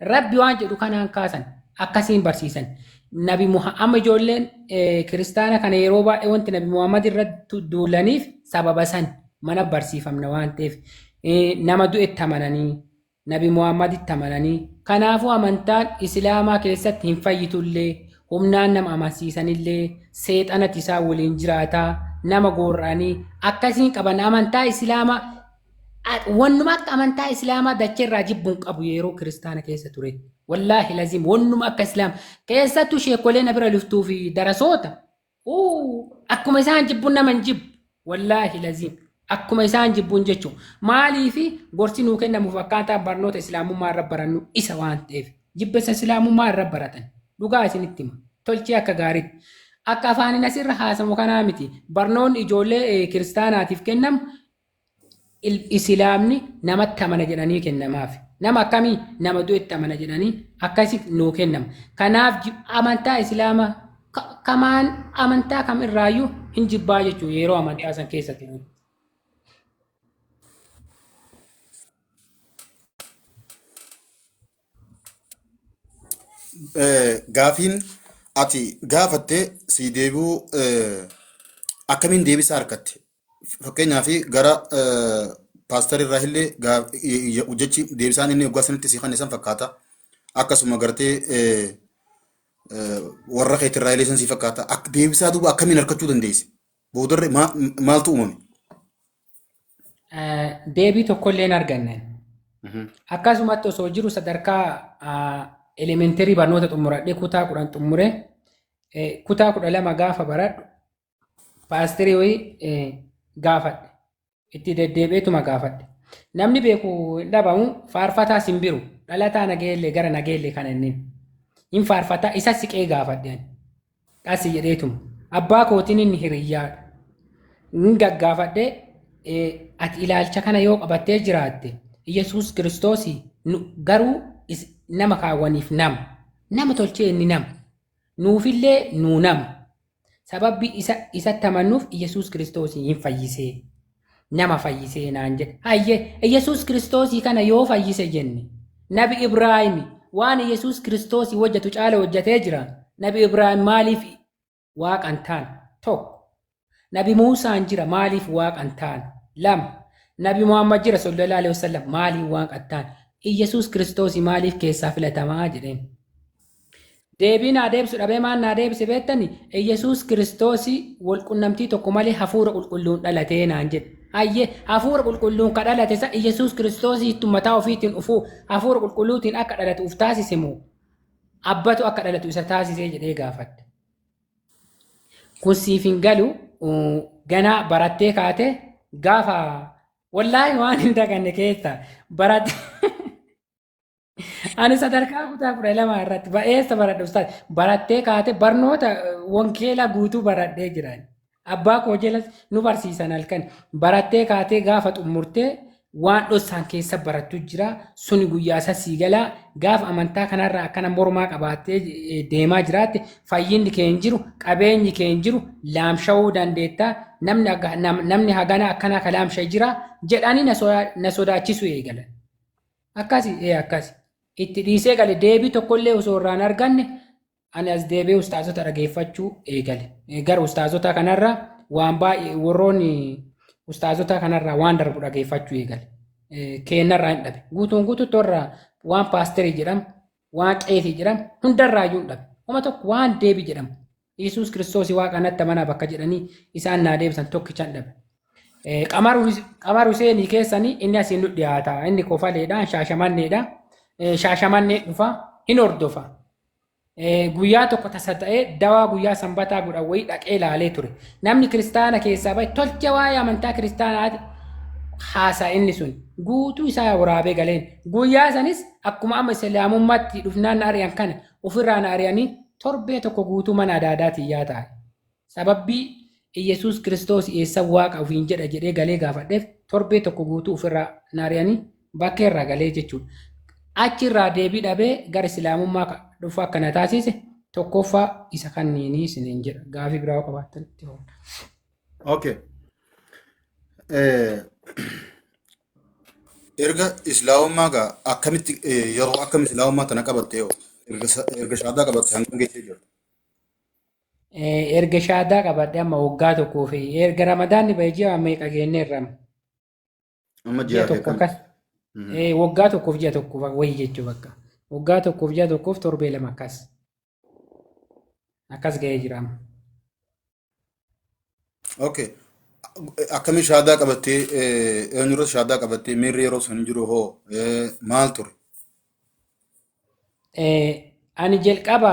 Rabbi waan jedhu kanaan kaasan akkasiin barsiisan. Nabi amma ijoolleen kiristaana kana yeroo baay'ee wanti Nabi Muhammad irratti duulaniif sababa san mana barsiifamna waan ta'eef nama du'etti amananii Nabi Muhammaditti amananii kanaafuu amantaan Islaamaa keessatti hin fayyitullee humnaan nama amansiisanillee seexanatti isaan waliin jiraataa nama goorra'anii akkasiin qaban amantaa Islaamaa wannuma akka amantaa Islaamaa dachee irraa jibbuun qabu yeroo kiristaana keessa ture. Wallaahi laziim wannuma akka Islaam keessattuu sheekolee na bira luftuu fi darasoota akkuma isaan jibbuun nama hin jibbu. Wallaahi laziim akkuma isaan jibbuun jechuun maaliifi gorsi nuu kennamuuf akkaataa barnoota Islaamummaa irra barannu isa waan ta'eef jibbisa Islaamummaa irra baratan dhugaa isinitti hima tolchee akka gaariitti. Akka afaaniin asirra haasamu kanaa miti barnoonni ijoollee kiristaanaatiif kennamu Isilaamni namatti amana jedhanii kennamaaf. Nama akkamii nama du'etti amana jedhanii akkasi nuu kennama. Kanaaf amantaa Islaamaa kamaan amantaa kam irraayyuu hin jibbaa jechuudha yeroo amantaa san keessa turan. Gaafiin ati gaafatte sii deebi'uu akkamiin deebisaa argatte? Fakkeenyaaf gara paastarii irraa illee jechi deebisaan inni waggaa sanitti si kanne san fakkaata. Akkasuma gartee warra keetirraa illee san si fakkaata. Deebisaa duuba akkamiin argachuu dandeesse? Boodarra maaltu uumame? Deebii tokkollee hin arganne. Akkasumatti osoo jiru sadarkaa elementerii barnoota xumuradhee kutaa 10 xumure kutaa 12 gaafa baradhu paasterii wayii gaafadhe. Itti deddeebi'eetuma gaafadhe. Namni beeku hin dhabamu faarfataa simbiru dhalataa nageellee gara nageellee kana inni hin faarfataa isa siqee gaafadhe ani. Qasi jedheetuma. Abbaa kootiin inni hiriyyaadha. Inni gaggaafadhe ati ilaalcha kana yoo qabattee jiraatte Yesuus Kiristoos garuu nama kaawwaniif nama. Nama tolchee inni nama. Nuufillee nuu nama. Sababbi isa isatti amannuuf Yesuus Kiristoos hin fayyisee. Nama fayyisee naan jedhe. Hayyee Yesuus Kiristoos kana yoo fayyise jenne Nabi Ibraahim waan Yesuus Kiristoos hojjetu caala hojjetee jira. Nabi Ibraahim maaliif waaqa hin taane? Tokko. Nabi Muusaan jira maaliif waaqa hin taane? Lama. Nabi Muhammad jira sallallahu alaihi wasallam maaliif waaqa hin taane? Yesuus Kiristoos maaliif keessaa filatamaa jedheen. Deebii naa deebisu dhabee maal naa deebise beektani? Yesuus Kiristoos walqunnamtii tokko malee hafuura qulqulluun dhalatee naan jedhe. Hayyee hafuura qulqulluun ka dhalate isa Yesuus Kiristoos mataa ofiitiin ufuu hafuura qulqulluutiin akka dhalatu uf taasise moo abbatu akka dhalatu isa taasisee jedhee gaafadhe. Kun siif hin galu ganaa barattee kaate gaafa wallaahi waan hin daganne keessa baratte. Ani sadarkaa kutaa 12 irratti ba'eessa baradhe ustaaz. Barattee kaate barnoota wangeelaa guutuu baradhee jira. Abbaa koo jalas nu barsiisan halkan. Barattee kaatee gaafa xumurtee waan dhossaan keessa barattu jira. Suni guyyaa isa sii galaa gaafa amantaa kanarraa akkana mormaa qabaattee deemaa jiraatte fayyinni kee hin jiru, qabeenyi kee hin jiru, laamsha'uu dandeetta, namni hagana akkanaa ka laamsha'e jira jedhanii na sodaachisuu eegalan. Akkasi ee akkasi. Itti dhiisee gale deebii tokkollee osoo irraa hin arganne ani as deebi'ee ustaazota dhageeffachuu eegale. Gara ustaazota kanarra waan baay'ee warroonni ustaazota kanarraa waan darbu dhageeffachuu eegale. Keennarraa hin dhabe. Guutuun guutuutti warra waan paasterii jedhamu, waan qeesii jedhamu hundarraa iyyuu hin dhabe. Homa tokko waan deebii jedhamu. Yesuus Kiristoos waaqa natti amanaa bakka jedhanii isaan naa deebisan tokkicha hin dhabe. Qamar Huseenii keessanii inni asiin nu dhiyaata. Inni kofaleedha, shaashamanneedha. Shaashamannee dhufa, hin hordofa. Guyyaa tokko tasa ta'ee dawaa guyyaa sanbataa godhan wayii dhaqee ilaalee ture. Namni kiristaana keessaa bahe tolcha waa'ee amantaa kiristaanaa haasaa inni sun guutuu isaa waraabee galeen. Guyyaa sanis akkuma amma islaamummaatti dhufnaan na ari'an kana ofirraa na ari'anii torbee tokko guutuu mana adaadaa tiyyaa taa'e. Sababbii Iyyasuus Kiristoos eessa waaqa ofiin jedha jedhee galee gaafadheef torbee tokko guutuu ofirraa na ari'anii bakkee irraa galee jechuudha. Achi irraa deebii dhabee gara islaamummaa dhufu akka na taasise tokkoffaa isa kanniinii isiniin jedha. Gaafii biraa yoo qabaattan itti fufa. Okay. Erga islaamummaa gaa akkamitti yeroo akkam islaamummaa tana qabatte yoo erga shahaadaa qabatte hangam geessee jirta? Erga shahaadaa qabadhe amma waggaa tokkoo fi erga ramadaanni ba'e ji'a meeqa geenneerra? Amma Ji'a ji'a fi tokko akkam? akkas. Waggaa tokkoof ji'a tokkoof wayii jechuu bakka. Waggaa tokkoof ji'a tokkoof torbee lama akkas. Akkas ga'ee jira amma. Okay. Akkamiin shahaadaa qabattee eenyurra shahaadaa qabattee miirri yeroo sun jiru hoo maal ture? Ani jalqaba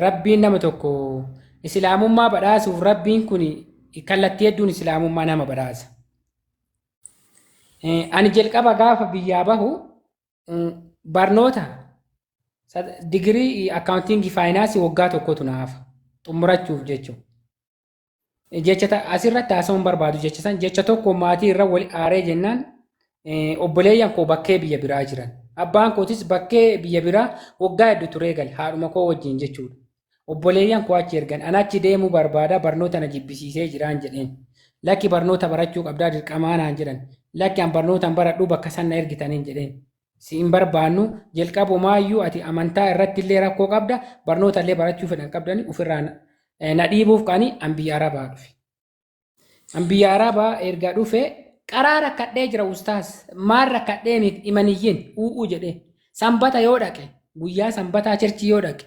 rabbiin nama tokko islaamummaa badhaasuuf rabbiin kun kallattii hedduun islaamummaa nama badhaasa. Ani jalqaba gaafa biyyaa bahu barnoota digirii accounting finance waggaa tokkotu na hafa xumurachuuf jechuudha. Jecha asirratti haasa'uun barbaadu jecha san jecha tokko maatii irra wal aaree jennaan obboleeyyan koo bakkee biyya biraa jiran. Abbaan kootis bakkee biyya biraa waggaa hedduu turee gale haadhuma koo wajjin jechuudha. Obboleeyyan koo achi ergan an achi deemuu barbaada barnoota na jibbisiisee jiraan jedheen. Lakki barnoota barachuu qabdaa dirqamaa naan jedhan. Lakki an barnoota hin baradhuu bakka san na ergitaniin jedheen. Si hin barbaannu jalqabumaayyuu ati amantaa irratti illee rakkoo qabda barnoota illee barachuu fedhan qabdani ofirraa na dhiibuuf ka'anii an biyya Arabaa dhufe. An biyya Arabaa erga dhufe qaraa rakkadhee jira ustaas maal rakkadhee miti imaniyyin u'uu jedhee sanbata yoo dhaqe guyyaa sanbataa church yoo dhaqe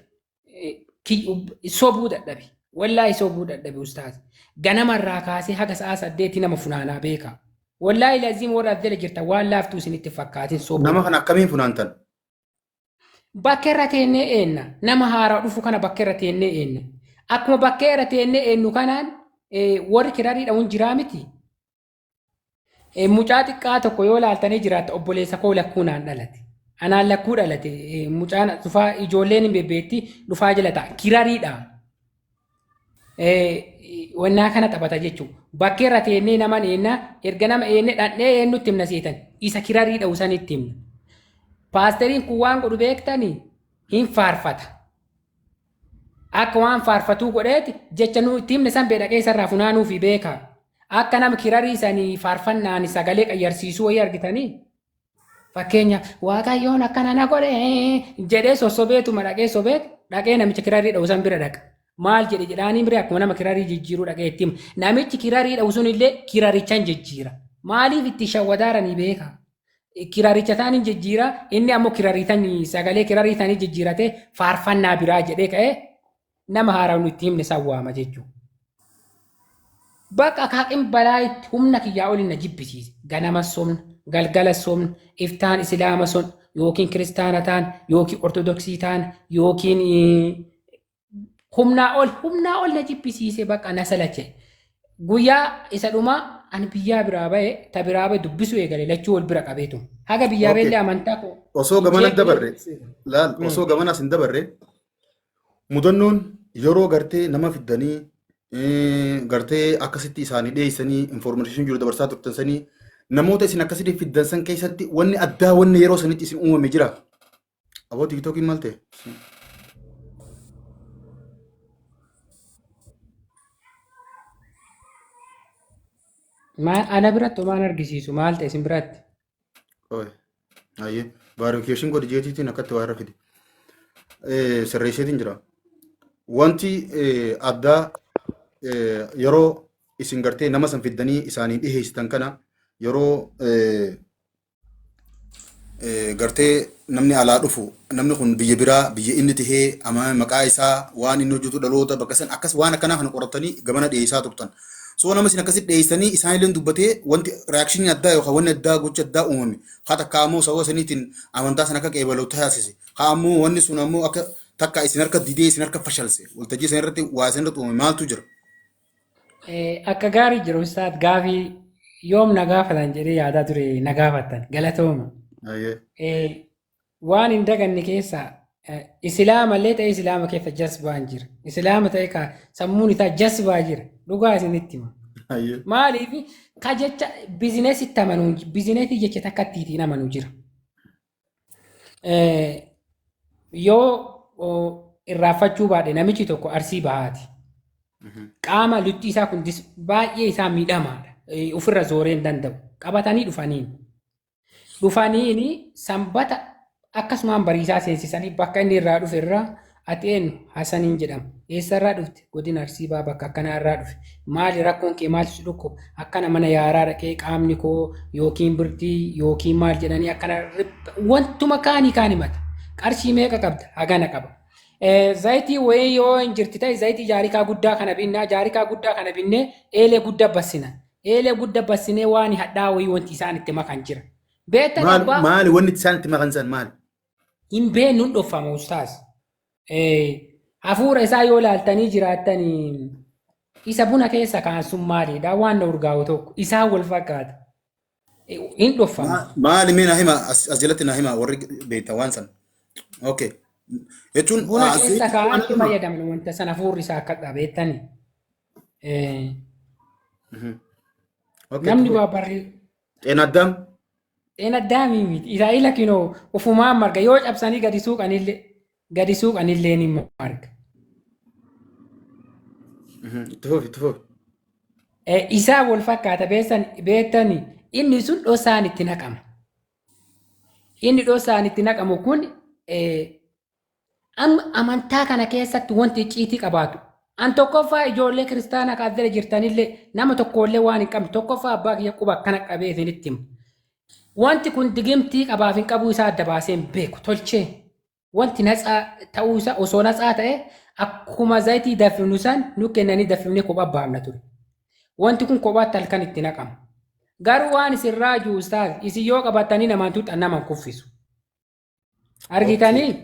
sobuu dadhabe. Wallaahi sobuu dadhabe ustaas. Ganamarraa kaasee haga sa'a 8 nama funaanaa beeka. Wallaahi laziim warra as jala jirta waan laaftuu isinitti fakkaatin sobuu. Nama kana akkamiin funaantan? Bakka irra teennee eenna. Nama haaraa dhufu kana bakka irra teennee eenna. Akkuma bakka irra teennee eennu kanaan warri kirarii dha'uun jiraa miti. Mucaa xiqqaa tokko yoo laaltanii jiraatte obboleessa koo lakkuu naan dhalate. Anaan lakkuu dhalate. Mucaan dhufaa ijoolleen hin bebbeetti dhufaa jala ta'a. Kirariidha. Wannaa kana taphata jechuudha. Bakka irra teennee nama eennaa erga nama eennee dhandhee eenyutti himna seetan isa kirarii dha'u sanitti himna. Paasteriin kun waan godhu beektanii hin faarfata. Akka waan faarfatuu godheeti jecha nu itti himne san dhaqee isarraa funaanuu fi beeka. Akka nama kirarii sanii faarfannaan sagalee qayyarsiisuu wayii argitanii. Fakkeenyaaf Waaqayyoon akkana na godhe jedhee sossobeetuma dhaqee sobeet dhaqee namicha kirarii dha'u san bira dhaqa. Maal jedhe jedhaanii bira akkuma nama kirarii jijjiiruu dhaqee itti hima. Namichi kirarii dha'u sun illee kirarichan jijjiira. Maaliif itti shawwadaaranii beeka? Kiraricha taanii jijjiira inni ammoo kirarii tanii sagalee kirarii tanii jijjiiratee faarfannaa biraa jedhee ka'ee nama haaraa nu itti himne san waama jechuudha. Bakka akaaqin balaa itti humna kiyyaa oliin na jibbisiise. Ganama somna, galgala somna, iftaan islaama sun yookiin kiristaana ta'an yookiin ortodoksii ta'an yookiin humnaa ol na jibbisiise bakka na salache. Guyyaa isa dhumaa ani biyyaa biraa ba'e ta biraa ba'e dubbisuu eegale lachuu wal bira qabeetu. Haga biyyaa Okay. ba'ellee amantaa koo Osoo hin gamana jeeqne dabarre dubbisuu eegale. laal osoo gamanas hin dabarre mudannoon yeroo gartee nama fiddanii gartee akkasitti isaanii dhiyeessanii information jiru dabarsaa turtan sanii namoota isin akkasitti fiddan san keessatti wanni addaa wanni yeroo sanitti isin uumame jira. Aboo tiktookiin maal ta'e? Maal ana biratti homaan argisiisu maal ta'e isin biratti? Oye, ayyee verification godhi jeetiitiin akkatti waa irra fide. Sirreesseetiin jira. Wanti addaa yeroo isin gartee nama san fiddanii isaanii dhiheessitan kana yeroo gartee namni alaa dhufu namni kun biyya biraa biyya inni tahee ama maqaa isaa waan inni hojjetu dhaloota bakka san akkas waan akkanaa kana qoratanii gamana dhiheessaa turtan. So nama isin akkasitti dhiheessanii isaan illee dubbatee wanti reaction addaa yookaan wanni addaa gocha addaa uumame haa takka ammoo sababa saniitiin amantaa sana akka qeebalu taasise haa ammoo wanni sun ammoo akka takka isin harka didee isin harka fashalse waltajjii isin irratti waa isin irratti uumame maaltu jira? Akka gaarii jiru ustaat gaafii yoom na gaafatan jedhee yaadaa ture na gaafattan galatooma. Ayyee. Waan hin daganne keessa islaama illee ta'e islaama keessa jasbaan jira. Islaama ta'e ka sammuun isaa jasbaa jira. Dhugaa isinitti hima. Ayyee. Maaliif ka jecha bizinesitti amanuu bizinesii jecha takka ittiin amanuu jira. Yoo irraanfachuu baadhe namichi tokko Arsii Bahaati. Qaama lutti isaa kun baay'ee isaa miidhamaadha. Ofirra zooree hin danda'u. Qabatanii dhufaniin. Dhufaniini sanbata akkasumaan bariisaa seensisanii bakka inni irraa dhufe irraa ati eenyu Hasaniin jedhama. Eessarraa dhufte? Godina Arsii Bahaa bakka akkanaa irraa dhufe. Maali rakkoon kee maaltu si dhukkuba? Akkana mana yaaraa dhaqee qaamni koo yookiin birdii yookiin maal jedhanii akkana wantuma kaanii kaan himata. Qarshii meeqa qabda? Hagana qaba. Zayitii wayii yoo hin jirti ta'e zayitii jaarikaa guddaa kana binnaa jaarikaa guddaa kana binnee eelee guddaa bassina. Eelee guddaa bassinee waan hadhaa wayii wanti isaan itti makan jira. Beektan Maal abbaa maali wanni isaan itti makan san maali? Hin beeknu hin dhoffama ustaaz. Hafuura isaa yoo ilaaltanii jiraattanii isa buna keessa kaan sun maalidha waan na urgaa'u tokko isaan wal fakkaata. Hin dhoffama. Maali mee naa hima as jalatti naa hima warri beektan waan san. Okay. Jechuun Buna keessa zayitii waan kaa'anitti hima. fayyadamnu wanta sana hafuurri isaa akka dhabeettani. Okay. Namni waa barri Xeenaddaam. Xeenaddaamii miti. Isaa ila kinoo ofumaan marga yoo cabsanii gadi suuqanillee gadi suuqanillee ni marga. Itti fufi itti fufi. Isaa wal fakkaata beessan beektani inni sun dhosaan itti naqama. Inni dhosaan itti naqamu kun amma amantaa kana keessatti wanti icciitii qabaatu. An tokkoffaa ijoollee kiristaanaa kan jala jirtanillee nama tokkollee waan hin qabne tokkoffaa abbaa kiyya quba akkana qabee isinitti hima. Wanti kun digimtii qabaaf hin qabuu isaa adda baasee hin beeku tolchee. Wanti natsaa ta'uu isaa osoo natsaa ta'e akkuma zayitii dafifnu san nu kennanii dafifnee kophaa baafna ture. Wanti kun kophaatti halkan itti naqama. Garuu waan isin raaju ustaaz isin yoo qabatanii namaan tuuxan nama hin kuffisu. Argitanii?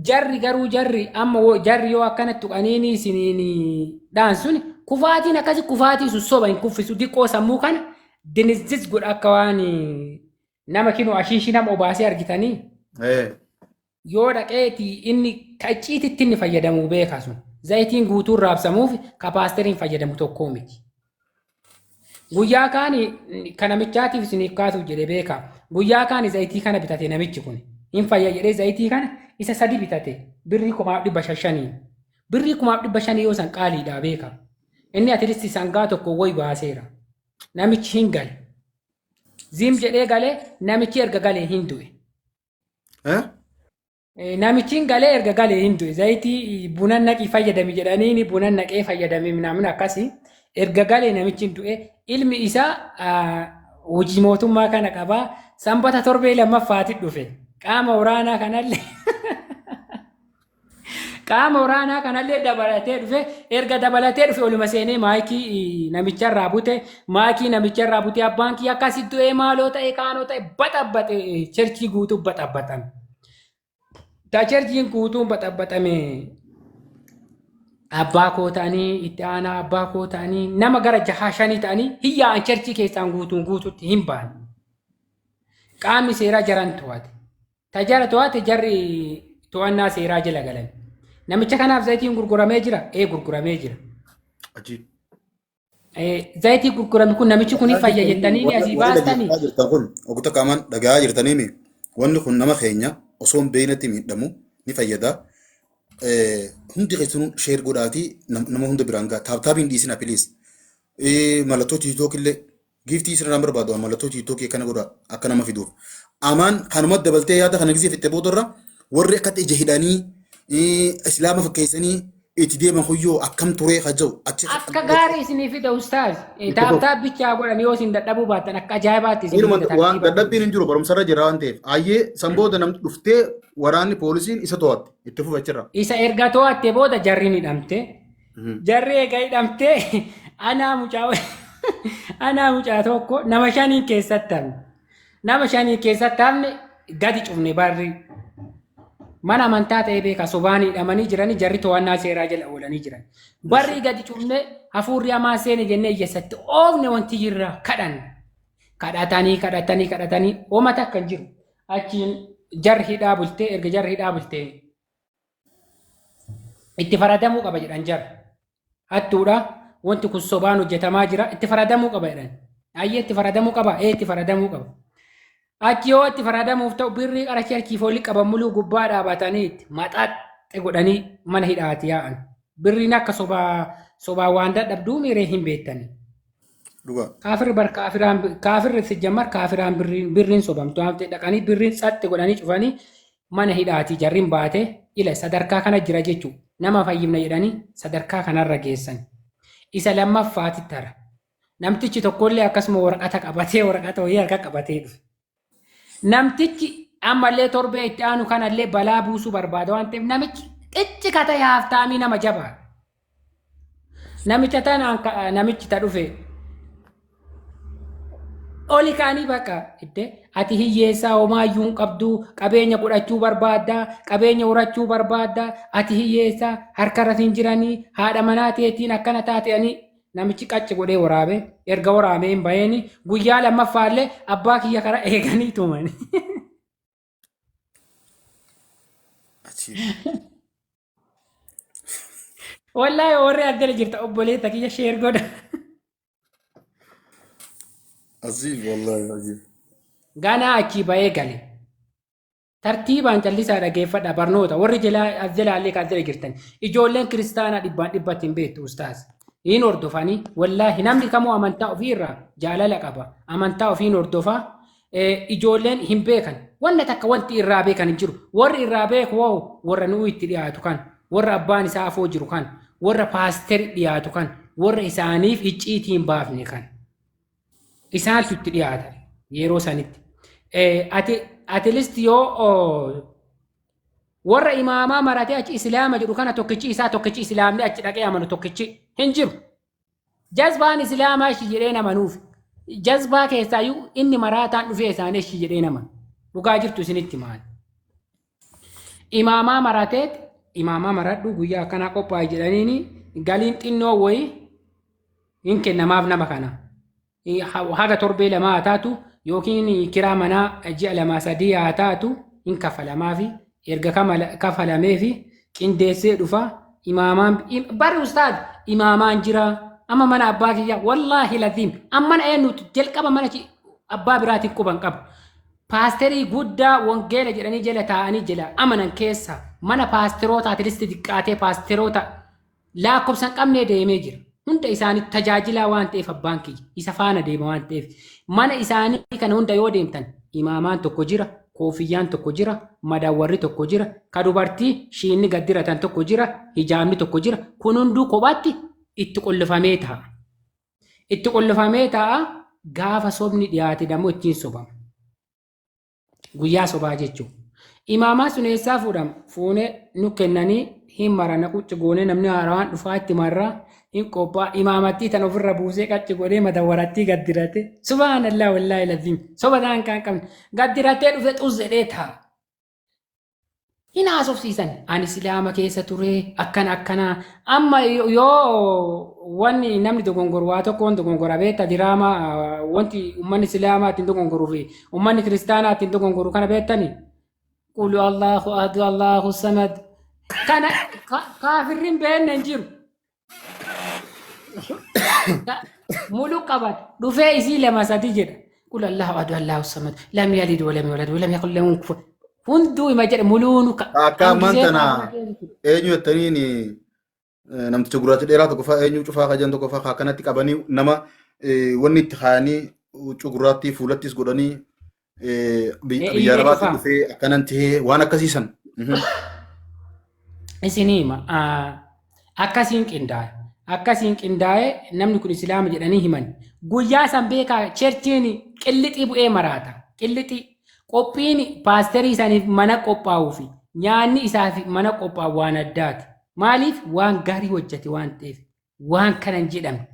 Jarri garuu jarri amma jarri yoo akkana tuqaniini isiniin dhaansun kufaatiin akkasi kufaatii sun soba hin kuffisu diqqoo sammuu kana dinizziz godha akka waan nama kinoo ashiishii nama obaasee argitanii yoo dhaqeeti inni ka icciititti inni fayyadamuu beeka sun zayitiin guutuun raabsamuuf ka paasteriin fayyadamu tokkoo miti. Guyyaa kaani ka namichaatiif isiniif kaasuuf jedhe beeka. Guyyaa kaani zayitii kana bitate namichi kun. Hin fayya jedhee zayitii kana isa sadi bitate birrii 5,500. Birrii 5,500 yoo san qaaliidha beeka. Inni atilisti sangaa tokko wayi baaseera. Namichi hin gale. Zim jedhee galee namichi erga galee hin du'e. Namichi hin galee erga galee hin du'e. Zayitii buna naqii fayyadami jedhanii buna naqee fayyadame minaamin akkasii. Erga galee namichi hin du'e. Ilmi isaa hojii mootummaa kana qabaa. Sanbata torbee lammaffaatti dhufe. Qaama waraanaa kanallee qaama waraanaa kanallee dabalatee dhufe. Erga dabalatee dhufe oluma seenee maayikii namicharraa bute. Maayikii namicharraa bute abbaan kiyya akkasii du'ee maaloo ta'e kaanoo ta'e baxabbate cherchii guutuu baxabbatame. Ta cherchiin guutuun baxabbatame abbaa koo ta'anii itti aanaa abbaa koo ta'anii nama gara jahaa shanii ta'anii hiyyaa'an cherchii keessaan guutuun guutuutti hin baane. Qaamni seeraa jaran to'ate. Ta jara to'ate jarri to'annaa seeraa jala galan. Namicha kanaaf zayitiin gurguramee jira? Ee gurguramee jira. Ajiib. Zayitii gurgurame kun namichi kun hin fayya jettanii ni asii Warri baastanii? dhaggeeffachaa jirtan kun oggota qaamaan dhaga'aa jirtaniimi wanni kun nama keenya osoo hin beeknetti miidhamu ni fayyada. Hundi keessanuu sheer godhaatii nama hunda biraan ga'a. Taaptaabii hin dhiisina piliis. Mallattoo tiiktook illee giiftii sirnaan barbaadu mallattoo tiiktookii akkana godha akka nama fiduuf. Amaan kanuma dabaltee yaada kana gisee fixxe boodarra warri akkatti ija hidhanii islaama fakkeessanii itti deeman kuyyoo akkam turee ka jiru achi Akka gaarii isinii fida ustaaz. Taaptaap bichaa godhan yoo isin dadhabuu baattan akka ajaa'ibaatti isinii Inuma fida waan tartiiba. dadhabbiin hin jiru barumsarra jira waan ta'eef ayyee san booda namni dhuftee waraanni poolisiin isa to'atte itti fufa achirra. Isa erga to'atte booda jarri ni hidhamte. Jarri eega hidhamte anaa mucaa anaa mucaa tokko nama shaniin keessatti hafne. Nama shaniin keessatti hafne gadi cufne barri. Mana amantaa ta'ee beeka sobaan hidhamanii jiranii jarri to'annaa seeraa jala oolanii jiran. Barri gadi cufne hafuurri hamaa seene jennee iyyessatti oofne wanti jirra kadhanne. Kadhatanii kadhatanii kadhatanii hooma takka hin jiru. Achiin jarri hidhaa bultee erga jarri hidhaa bultee itti faradamuu qaba jedhan jarri. Hattuudha wanti kun sobaan hojjetamaa jira itti faradamuu qaba jedhan. Ayyee itti faradamuu qaba ee itti faradamuu qaba. Achi yoo itti faradamuuf ta'u birrii qara cherchiif olii qaban muluu gubbaa dhaabatanii itti maxaaxxe godhanii mana hidhaati yaa'an. Birriin akka sobaa sobaa waan dadhabduu miiree hin beektani. Dhugaa. Kaafirri bar kaafiraan kaafirri sijjammar kaafiraan birriin birriin sobamtu waan ta'eef dhaqanii birriin tsatti godhanii cufanii mana hidhaatii jarriin baate ila sadarkaa kana jira jechuudha. Nama fayyifna jedhanii sadarkaa kanarra geessan. Isa lammaffaatti tara. Namtichi tokkollee akkasuma waraqata qabatee waraqata wayii harka qabatee dhufe. Namtichi ammallee torbee itti aanu kanallee balaa buusuu barbaada waan ta'eef namichi xiqqi kata haaftaamii nama jabaa. Namicha tanaan namichi ta dhufe oli kaanii bakka iddee ati hiyyeessaa homaayyuu hin qabdu, qabeenya godhachuu barbaadda, qabeenya horachuu barbaadda, ati hiyyeessaa harkarra hin jiranii, haadha manaa teetiin akkana taate'anii. Namichi qacci godhee waraabe. Erga waraabee hin baheeni guyyaa lammaffaallee abbaa kiyya kara eeganii tumani. Achiif. Wallaahi warri addala jirta obboleessa kiyya share godha. Aziif wallaahi aziif. Ganaa achii bahee gale. Tartiibaan callisaa dhageeffadha barnoota warri jalaa as jalaallee kan jala jirtan. Ijoolleen kiristaanaa dhibbaan dhibbatti hin beektu ustaaz. Hin hordofanii wallaahi namni kamuu amantaa ofiirraa jaalala qaba. Amantaa ofiin hordofaa. Ijoolleen hin beekan. Wanna takka wanti irraa beekan hin jiru. Warri irraa beeku woo warra nuu itti dhiyaatu kan, warra abbaan isaa afoo jiru kan, warra paasteri dhiyaatu kan, warra isaaniif icciitii hin baafne kan. Isaantu itti dhiyaatan yeroo sanitti. Ati at least yoo warra imaamaa maratee achi islaama jedhu kana tokkichi isaa tokkichi islaamni achi dhaqee amanu tokkichi hin jiru. Jazbaan islaamaa ishi jedhee namanuuf. Jazbaa keessaayyuu inni maraataan dhufee isaanii ishi jedhee namanu. Dhugaa jirtu isinitti maal. Imaamaa marateet imaamaa maradhu guyyaa akkanaa qophaa'e jedhaniini galiin xinnoo wayii hin kennamaaf nama kana. Haga torbee 2 haa taatu yookiin kiraa manaa ji'a 2 3 haa taatu hin kafalamaafi. Erga kafalameefi qindeessee dhufa. Imaamaan bari ustaad imaamaan jira. Amma mana abbaa kiyya wallaahi laziim ammana eenyutu jalqaba mana abbaa biraatiin quban qabu. Paasterii guddaa wangeela jedhanii jala taa'anii jala amanan keessa mana paasteroota at least xiqqaatee paasteroota lakkoofsa hin qabnee deemee jira. Hunda isaanii tajaajilaa waan ta'eef abbaan kiyya isa faana deema waan ta'eef mana isaanii kana hunda yoo deemtan imaamaan tokko jira, koofiyyaan tokko jira, madaawwarri tokko jira, ka dubartii shiinni gad diratan tokko jira, hijaabni tokko jira. Kun hunduu kophaatti itti qollofamee taa'a. Itti qollofamee taa'a, gaafa sobni dhiyaate dammoo ittiin sobama. Guyyaa sobaa jechuudha. Imaamaa sun eessaa fuudhama? Fuunee nu kennanii hin marana, qucci goonee namni haarawaan dhufaa itti marraa hin qophaa. Imaamattii tan ofirra buusee qacci godhee madawarattii gaddirate, subhaanallah wallaahi laziim, soba ta'an kan qabne gaddiratee dhufe xuz jedhee taa'a. Hin haasofsiisan. Ani silaama keessa ture akkana akkana. Amma yoo wanni namni dogongoru waa tokkoon dogongora beekta, diraamaa wanti uummanni silaamaa ittiin dogongoruu fi uummanni kiristaanaa ittiin dogongoru kana beektani. Qulu Allahu ahadu Allahu samad. Kana kaafirri hin beekne hin jiru. Mulu qabata. Dhufee isii 2 3 jedha. Qul Allahu ahadu Allahu samad. Lam yalid wa lam yulad wa lam yakul lahu kufuwan. Hunduu ima jedhe muluunu Akka ammaan hangisee tana kaafira keessa ture. Eenyu jettaniin namticha gurraacha dheeraa tokko fa'aa eenyu cufaa kajan tokko fa'aa akkanatti qabanii nama wanni itti kaayanii huccuu gurraattii fuulattis godhanii biyya Iyyee arabaatti cufaa. dhufee akkanan tahee waan akkasiisan. Isinii hima. Akkasiin qindaa'e. Akkasiin qindaa'e namni kun islaama jedhanii himan. Guyyaa san beekaa churchiin qillixii bu'ee maraata. Qillixii. Qophiin paasterii isaaniif mana qophaa'uu fi nyaanni isaaf mana qophaa'u waan addaati. Maaliif? Waan gaarii hojjete waan ta'eef. Waan kana hin jedhamne.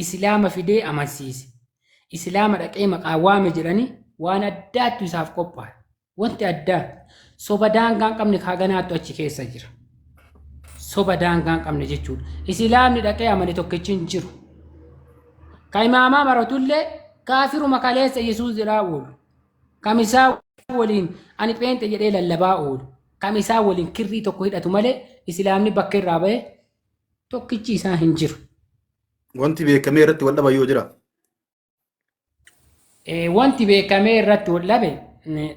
Islaama fidee amansiise. Islaama dhaqee maqaa waame jedhanii waan addaattu isaaf qophaa'e. Wanti addaa soba daangaa hin qabne kaaganaattu achi keessa jira. Soba daangaa hin qabne jechuudha. Islaamni dhaqee amane tokkichi hin jiru. Ka imaamaa maratullee kaafiruma kaleessa Yesuus jedhaa oolu. Kam isaa waliin ani pheenxe jedhee lallabaa oolu. Kam isaa waliin kirrii tokko hidhatu malee islaamni bakka irraa ba'e tokkichi isaa hin jiru. Wanti beekamee irratti wal dhaban yoo jira. Wanti beekamee irratti wal dhabe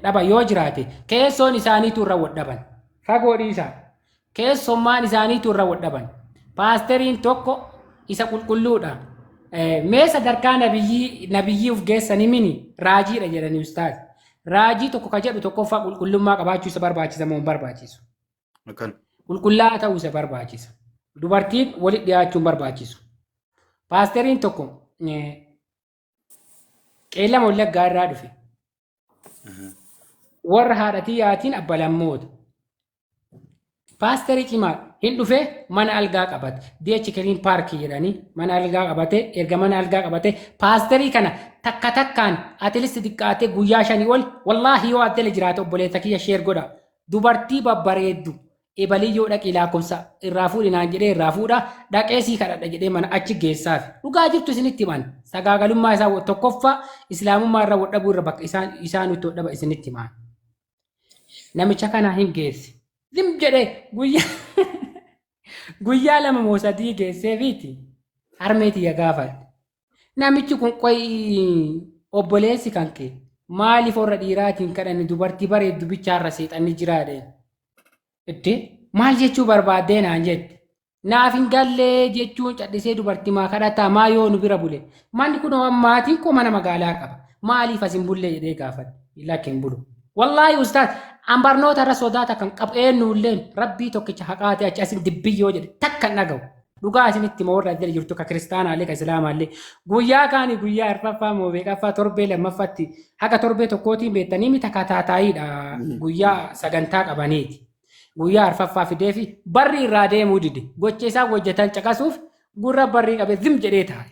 dhaba yoo jiraate keessoon isaaniitu irra wal dhaban. Fagoo dhiisaa. Keessummaan isaaniitu irra wal dhaban. Paasteriin tokko isa qulqulluudha. Mee sadarkaa nabiyyii uf geessanii mini raajiidha jedhanii ustaaz. Raajii tokko ka jedhu tokkoffaa qulqullummaa qabaachuu isa barbaachisa moo hin barbaachisu? Akkan. Qulqullaa'aa ta'uu isa barbaachisa. Dubartiin walitti dhiyaachuu hin barbaachisu. Paasteriin tokko Qeellama Wallaggaa irraa dhufe. Warra haadha tiyyaatiin abbalammoota. Paasterii cimaa hin dhufe mana algaa qabate. DH Kiliin Paarkii jedhanii mana algaa qabate. Erga mana algaa qabate paasterii kana takka takkaan atilisti xiqqaatee guyyaa 5 ol wallaahi yoo addala jiraate obboleessa kiyya sheer godha. Dubartii babbareeddu ebaliyyoo dhaqii lakkoofsa irraa fuudhi naan jedhee irraa fuudha dhaqee sii kadhadha jedhee mana achi geessaafi. Dhugaa jirtu isinitti himan. Sagaagalummaa isaa tokkoffaa islaamummaa irra waldhabuu irra bakka isaan isaan itti waldhaba isinitti himan. Namicha kana hin geesse. Zim jedhee guyyaa 2 moo 3 geesseefiiti harmee tiyya gaafadhe. Namichi kun qoy obboleessi kan kee maaliif warra dhiiraatiin kadhanne dubartii bareeddu bichaarra seexanni jiraa jedheen. Itti maal jechuu barbaaddee naan jette. Naaf hin gallee jechuun cadhisee dubartii maa kadhataa maa yoo nu bira bule. Manni kun maatiin koo mana magaalaa qaba. Maaliif as hin bullee jedhee gaafadhe. Lakki hin bulu. Wallaahi ustaaz an barnoota irra sodaata kan qabu eenyulleen rabbii tokkicha haqaatee achi asin dibbiyyoo jedhe takka hin dhagahu. Dhugaa isinitti hima warra jala jirtu ka kiristaanaallee ka islaamaallee guyyaa kaani guyyaa arfaffaa moo meeqaffaa torbee lammaffaatti haga torbee tokkootiin beektanii mita kataataayiidha guyyaa sagantaa qabaniiti. Guyyaa arfaffaa fidee fi barri irraa deemuu dide gocha isaan hojjetan caqasuuf gurra barrii qabe zim jedhee taa'e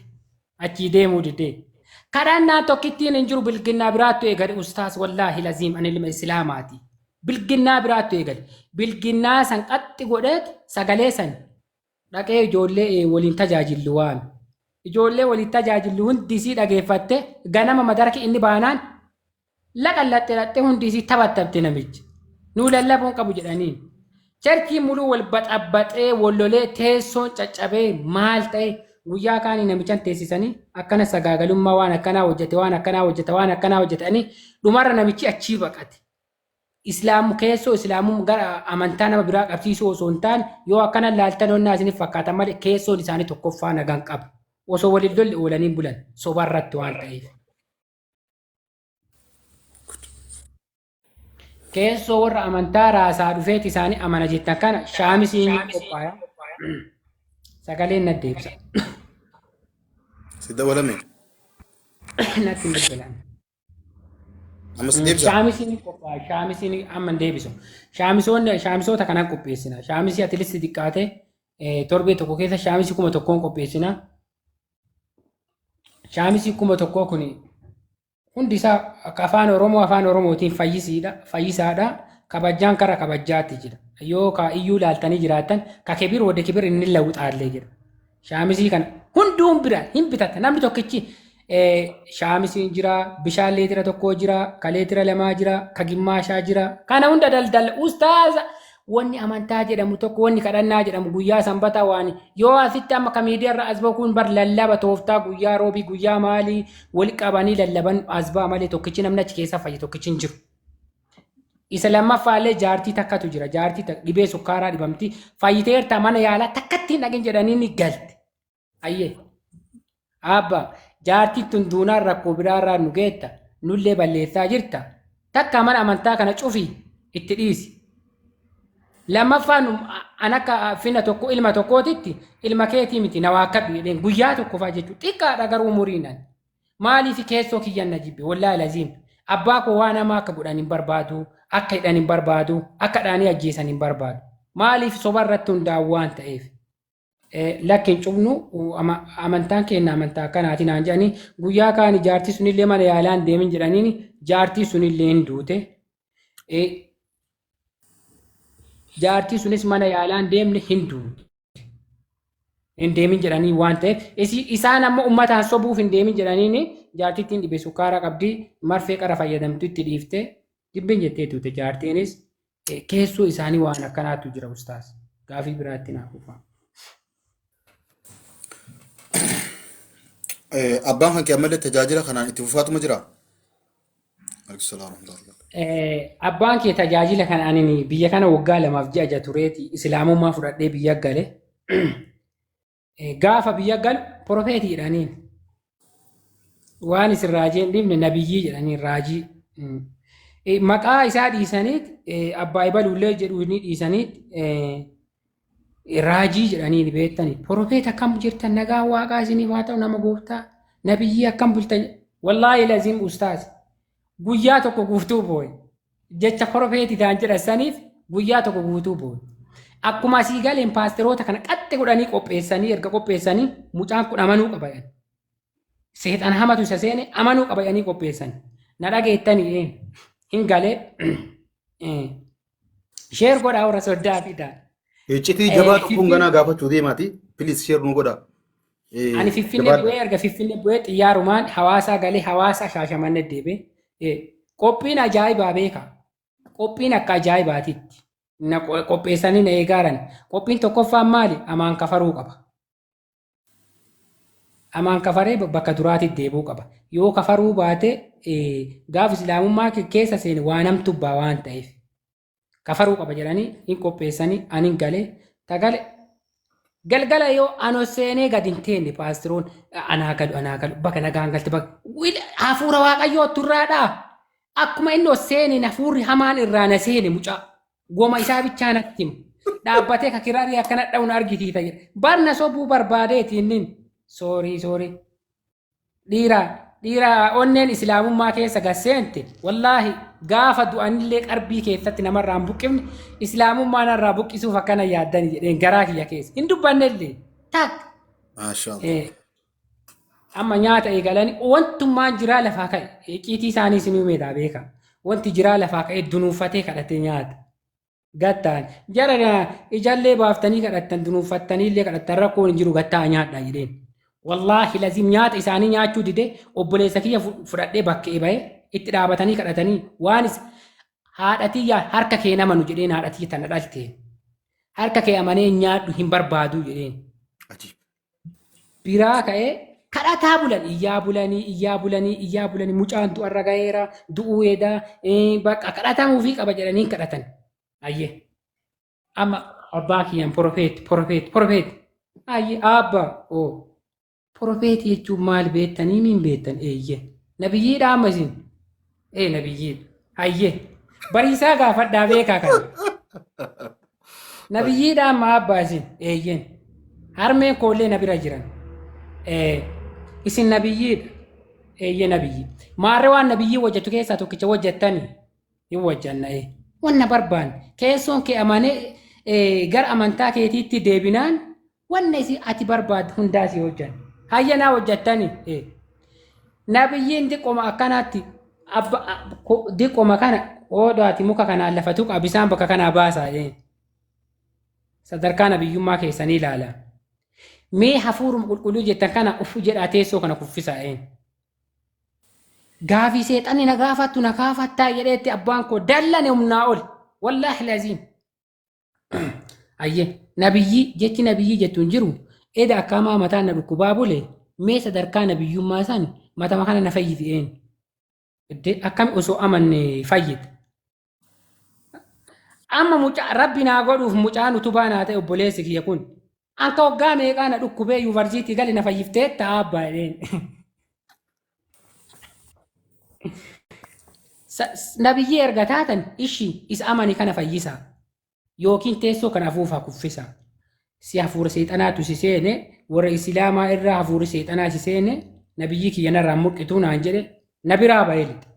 achii deemuu dide. Kadhannaan tokkittiin hin jiru bilginnaa biraattu eegale ustaas wallaahi laziim ani ilma islaamaati. Bilginnaa biraattu eegale. Bilginnaa san qaxxi godheet sagalee san dhaqee ijoollee waliin tajaajillu waame. Ijoollee waliin tajaajillu hundi isii dhageeffatte ganama madaraki inni baanaan laqallaxxe dhaqxee hundi isii taphattamte namichi. Nuu lallabuun qabu jedhaniin. Cherchii muluu wal baxabbaxee wal lolee teessoon caccabee maal ta'e guyyaa kaanii namichan teessisanii akkana sagaagalummaa waan akkanaa hojjete waan akkanaa hojjete waan akkanaa hojjetanii dhumarra namichi achii baqate. Islaamu keessoo islaamum gara amantaa nama biraa qabsiisuu osoo hin taane yoo akkana laaltan onnaa isiniif fakkaatan malee keessoon isaanii tokkoffaa nagaan qabu. Osoo waliin lolli oolanii bulan sobarratti waan ta'eef. Keessoo warra amantaa raasaa dhufeeti isaanii amana jettan kana shaamisiin ni qophaaya. Sagaleen na deebisa. Si dabalame. Natti hin bilbilan. Amma si deebisa. Shaamisiin ni qophaaya. Shaamisiin amma hin deebisu. Shaamisoonni shaamisoota kanaan qopheessina. Shaamisii atilisti xiqqaate torbee tokko keessa shaamisii 1000 qopheessina. Shaamisii 1000 kun hundi isaa akka afaan Oromoo afaan Oromootiin fayyisiidha, fayyisaadha. Kabajjaan kara kabajjaatti jira. Yoo ka iyyuu laaltanii jiraattan ka kibir wade kibir inni lawuxaallee jira. Shaamisii kana hunduun bira hin bitatta. Namni tokkichi shaamisiin jira, bishaan leetira tokkoo jira, ka leetira lamaa jira, ka gimmaashaa jira. Kana hunda daldala ustaaza wanni amantaa jedhamu tokko wanni kadhannaa jedhamu guyyaa sanbataa waan yoo asitti amma ka miidiyaa irra as bahuun bar lallaba tooftaa guyyaa roobii guyyaa maalii wal qabanii lallaban as ba'a malee tokkichi namni achi keessa fayye tokkichi hin jiru. Isa lammaffaallee jaartii takkatu jira. Jaartii dhibee sukkaaraa dhibamti. Fayyiteerta mana yaalaa takkatti hin dhaqin jedhanii ni galte. Ayyee. Abba jaartiin tun duunaan rakkoo biraarraa nu geetta. Nullee balleessaa jirta. Takka mana amantaa kana cufi itti dhiisi. Lammaffaan an akka fina tokko ilma tokkootitti ilma keetii miti na waakkadhu jedheen guyyaa tokko fa'a jechuudha. Xiqqaadha garuu umuriin ani. Maaliif keessoo kiyyan na jibbe wallaahi laziim. Abbaa koo waan hamaa akka godhan hin barbaadu, akka hidhan hin barbaadu, akka dhaanii ajjeesan hin barbaadu. Maaliif soba irratti hundaa'u waan ta'eef. Lakki hin cufnu amantaan keenya amantaa akkanaati naan jedhanii guyyaa kaani jaartii sunillee mana yaalaan deemin jedhaniin jaartii sunillee hin duute. Jaartii sunis mana yaalaan deemne hin duute. Hin deemin jedhanii waan ta'eef isaan ammoo uummataan sobuuf hin deemin jedhaniin jaartittiin dhibee sukkaaraa qabdi marfee qara fayyadamtu itti dhiifte dibbeen jettee duute jaartiinis keessoo isaanii waan akkanaatu jira ustaas. Gaafii biraatti naaf fufa. Abbaan kan kee ammallee tajaajila kanaan itti fufaatuma jira? Alaikum salaam wa rahmatullahi. Abbaan kee tajaajila kana ani biyya kana waggaa 2 fi ji'a 6 tureeti islaamummaa fudhadhee biyya gale. Gaafa biyya galu propheetiidhaaniin. Waan isin raajii hin dhiifne nabiyyii jedhanii raajii. Maqaa isaa dhiisaniit abbaa ibaluullee jedhu ni dhiisaniit raajii jedhanii ni beektani. Prophet akkam jirtan, nagaa waaqaa isiniif haa ta'u, nama gooftaa, nabiyyii akkam bultan. Wallaahi laziim ustaaz, guyyaa tokko guutuu boo'e. Jecha prophet ta'an jedhan saniif guyyaa tokko guutuu boo'e. Akkuma asii galeen paasteroota kana qaxxe godhanii qopheessanii, erga qopheessanii mucaan kun amanuu qaba jedhan. Seexan hamatu isa seene, amanuu qaba jedhanii qopheessan. Na dhageettanii hin galee share godhaa warra soddaa fidaa. Iccitii jabaa tokkoon ganaa gaafachuu deemaati. Please share nu godha. Ani Finfinnee Jabaadha. bu'ee, erga Finfinnee bu'ee xiyyaarumaan hawaasaa galee, hawaasaa Shaashamannee deebi'e. Qophiin ajaa'ibaa beeka. Qophiin akka ajaa'ibaatitti. Na qopheessanii na eegaaran. Qophiin tokkoffaan maali? Amaan kafaruu qaba. Amaan kafaree bakka duraatitti deebi'uu qaba. Yoo kafaruu baate gaaf islaamummaa keessa seene waa namtu baa waan ta'eef. Kafaruu qaba jedhanii hin qopheessanii, ani hin galee tagale galgala yoo ano seenee gad hin teenne paasteroon anaa galu, anaa galu, bakka nagaan galte, bakka hafuura waaqayyoo turraadhaa. Akkuma inni ol seeneen hafuurri hamaan irraa na seene, mucaa goma isaa bichaa natti himu. Dhaabbatee ka kiraarii akkana dha'uun argitiita jedha. Barna sobuu barbaadeeti inni. Sorry, sorry. Dhiira dhiira onneen islaamummaa keessa gasseente, wallaahi gaafa du'anillee qarbii keessatti namarraa hin buqqifne, islaamummaa narraa buqqisuuf akkana yaaddani jedheen garaa kiyya keessa. Hin dubbannellee. Tak. Maashaallah. Amma nyaata eegalanii wantummaan jiraa lafaa ka'e. Icciitii isaanii isin himeedha beeka. Wanti jiraa lafaa ka'e dunuunfatee kadhatee nyaata. Gattaan jara ijallee baaftanii kadhattan, dunuunfattanii illee kadhattan, rakkoon hin jiru, gattaa nyaadha jedheen. Wallaahi lazim nyaata isaanii nyaachuu dide. Obboleessa kiyya fudhadhee bakkee bahee itti dhaabatanii kadhatanii waan haadha tiyya harka kee namanu jedheen, haadha tiyya tana dhalte. Harka kee amanee nyaadhu hin barbaadu jedheen. Ajiib. Biraa ka'ee kadhataa bulan, iyyaa bulanii, iyyaa bulanii, iyyaa bulanii, mucaan du'arra ga'eera, du'uu edaa, bakka kadhatamuufii qaba jedhanii kadhatan. Ayyee. Amma abbaa kiyyaan prophet, prophet, prophet. Ayyee abbaa oo. Prophet jechuun maal beektanii miin beektan? Eeyyee. Nabiyyiidha amma isin. Ee, nabiyyiidha. Ayyee. Bariisaa gaafadhaa beekaa kana. Nabiyyiidha amma abbaa isin. Eeyyeen. Harmeen koollee na bira jiran. Isin nabiyyiidha. Eeyyee, nabiyyi. Maarree waan nabiyyii hojjetu keessaa tokkicha hojjettanii hin hojjanna ee. Wanna barbaanne keessoon kee amanee gara amantaa keetiitti deebinaan wanna isin ati barbaaddu hundaa si hojjanna. Hayyanaa hojjettanii. Nabiyyiin diqoma akkanaatti abba diqoma kana qoodaati muka kanaan lafa tuqa, bisaan bakka kanaa baasaa jedheen. Sadarkaa nabiyyummaa keessanii ilaala. Mee hafuuruma qulqulluu jettan kana ufu jedhaa teessoo kana kuffisaa jedheen. Gaafii seexanni na gaafattu na gaafattaa jedheetti abbaan koo dallane humnaa ol. Wallaahi laziim. Ayyee, nabiyyii jechi nabiyyii jettu hin jiru. Eda akkaamaa mataan na dhukkubaa bule, mee sadarkaa nabiyyummaa san matama kana na fayyiti een. Akkami osoo amanne fayyite. Amma mucaa rabbi naa godhuuf mucaan utubaa naa ta'e obboleessi kiyya kun. Anka waggaa meeqaa na dhukkubee yuunivarsiitii gale na fayyiftee ta'a abbaa jedheen. Nabiyyii erga taatan ishii isa amani kana fayyisaa. Yookiin teessoo kana afuufaa kuffisaa. Si hafuura seexanaatu si seene, warra islaamaa irraa hafuurri seexanaa si seene, nabiyyii kiyya narraa mulqituu naan jedhe, na biraa ba'ee lixe.